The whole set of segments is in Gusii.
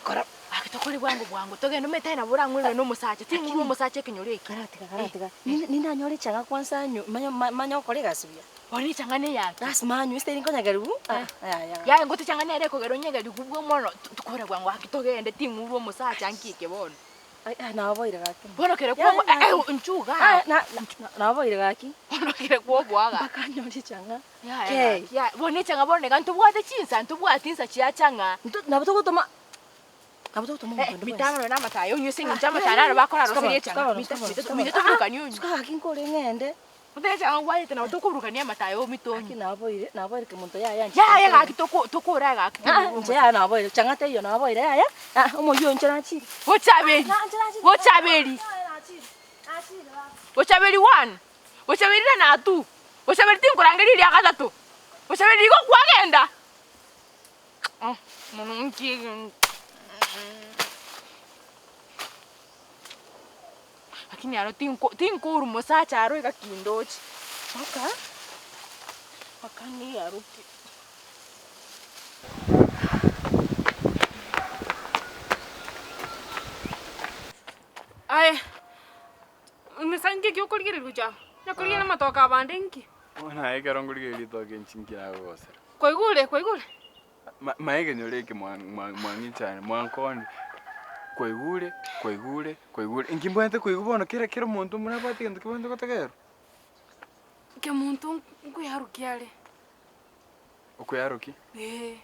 Kora Gaki tokore bwango bwango togende omanyete aye nabo orang'werwe na omosacha, ting'urwa omosacha ekenyoro eke. Karatiga karatiga nindanyore echang'a kwanza anywe manye manye gokora egasi buya. Bono echang'a neyaki? Lasima anywe ase tari nkonyageriwu ah yaya. Yaya ngote echang'a nere ekogera onyegeriwu bwa mono, tokore bwango gaki togende ting'urwa omosacha nki eke bono. Ai ai naboire gaki. Bono kere kwoboa Yaya eh inchuo igaa. na naboire gaki. Bono kere kwoboa gaki. Mpaka nyore echang'a. Yaya Kei. gaki yaya bono echang'a bono iga ntobwate chinsa ntobwati insa chia chang'a. Nto nabo togotoma nabo togotoma Eh omonto onde bwensi. mita amo na amatayo onywe ase eng'encho amatayo naro bakoraroseria echang'a. Mita mita mita toburukanie onywe. Suka gaki nkore ng'ende. Otebe echang'a ngwayete nabo tokoburukania amatayo omite onywe. Gaki naboire naboire kemonto yaya inche Yaya gaki toko tokore gaki Ah inche yaya naboire chang'a teiyo naboire yaya ah omoyio oyo inche nachire. Bochaberi bochaberi bochaberi one bochaberi na two bochaberi tinkorangeria eria gatato bochaberi igo kwagenda mono nki Lakini aro tinko tinkourwa mosacha aro iga kindoche, mpaka mpaka niaroke. Aye, misa nki eki okorigereria gochia aa? Onya korigereria amatoke abande nki? Bono aye ekero nkorigereria ritoke inche nki nagogosera? Kwaigure, kwaigure? Manya ekenyoro eke mwang'ichani mwankonde, kwaigure, kwaigure, kwaigure, inki mbwenerete koigwa bono kera kera omonto buna abwate egento kebwenerete gotegerwa? Kemonto nkoyarokia are. Okoyarokia? Eeh.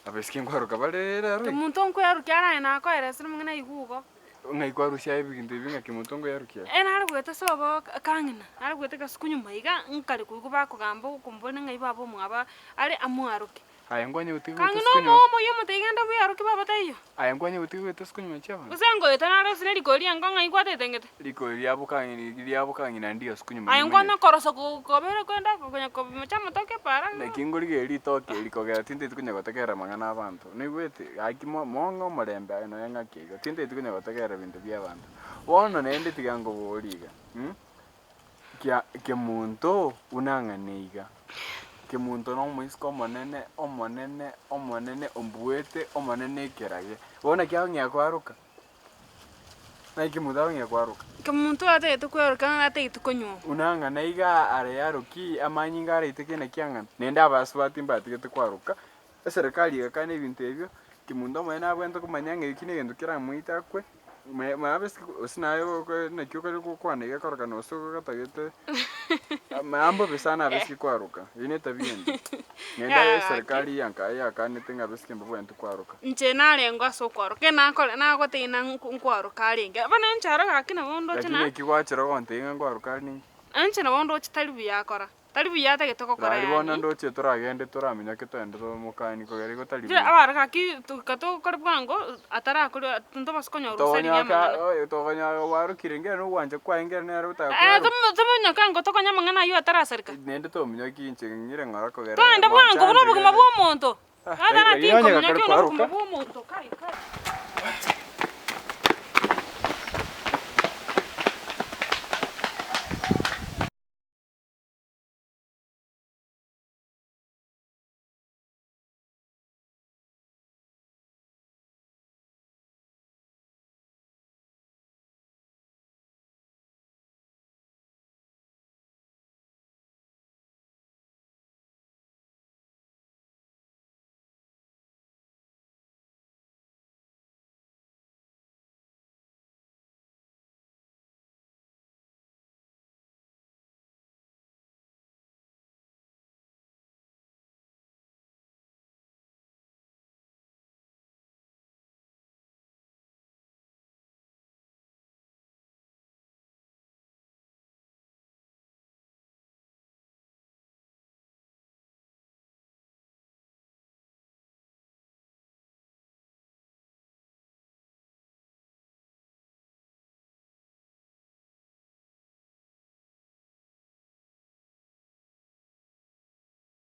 Abaiseke nkwaroka bare rero iga? Kemonto nkoyarokia are aye nakoeresire amang'ana aigwe igo. Ng'ai kwarusia aye ebinto ebi ng'a kemonto nkoyarokia are? Ere nare goeta sobo kang'ina, nare goeta gasuku nyuma iga, nkare koigwa bakogamba okombori ng'ai baba omwabo are amwaroke. Aye nkwanye gotiga goeta Kang'ina ase konywa. omoyo omoyio omotebi genda bwearoke baba taiyo. Aye nkwanye gotiga goeta ase konywa chiabanto. Gose ngoeta nare ase neriko riria engo ng'ai gwatete ngete. Riko riabo kang'ina riabo kang'ina ndiyo ase konywa Aye nkwanye korosa kobere kwenda konya komocha amatoke para. Naki ngorigereria ritoke eri kogera tintageti konya gotegerera amang'ana abanto. Noigwete? Gaki mo mong'e omorembe aye nonya ng'aki iga. Tintageti konya gotegerera ebinto bia abanto. Bono naende tiga nkoborie iga, Kia kemonto buna ng'ane iga. Kemonto na omoiseke omonene, omonene, omonene ombuete, omonene ekerage. Bono naki akong'ea kwaroka? Naki kemonto akong'ea kwaroka? Kemonto atagete kweroka ng'a atagete konyuoma. Buna ng'ana iga arearoki, amanyinga araiteke naki ang'ana. Naende abasubati mbatigete kwaroka, eserekari egakana ebinto ebio, kemonto omonene nabwenerete komanya ng'a eki negento keramoite akwe. Gose naye naki okare gokwana iga korokana gose otagete maya mbobe sana abesike kwaroka, eyio ne etabia embe. Naende aye eserekari yanka yakanete ng'a abesike mbabwenerete kwaroka. Inche narengeo ase okwaroka, ekero nakore nagotebia ng'a nkwaroka arenge, bono inche aro gaki nabo ndoche Lakini na. eki gwachera gontebia ng'a nkwaroka are ninki? Inche nabo ndoche tari buya akora. Tari buya atagete gokora Rari bono yaani. ndoche toragende toraminyoke togende tomokanie kogera igo tari Inche buya. abare gaki toika tokore bwango atarakore ntobasa konyora rusa riria Togonyaka amang'ana. oye togonyaka gwarokire ngere nogwancha kwaye ngere nere otaka Eh kweroka. tomo tomonyoke ango tokonye amang'ana aywo atarasareka. Naende tominyoki inche ng'ire ng'ora kogera Togende bwango buna mwanchandire obogima gere. bwa omonto. Ah, Tata riria onye tinkominyokia gakare one obogima kwaroka. bwa omonto kai kai.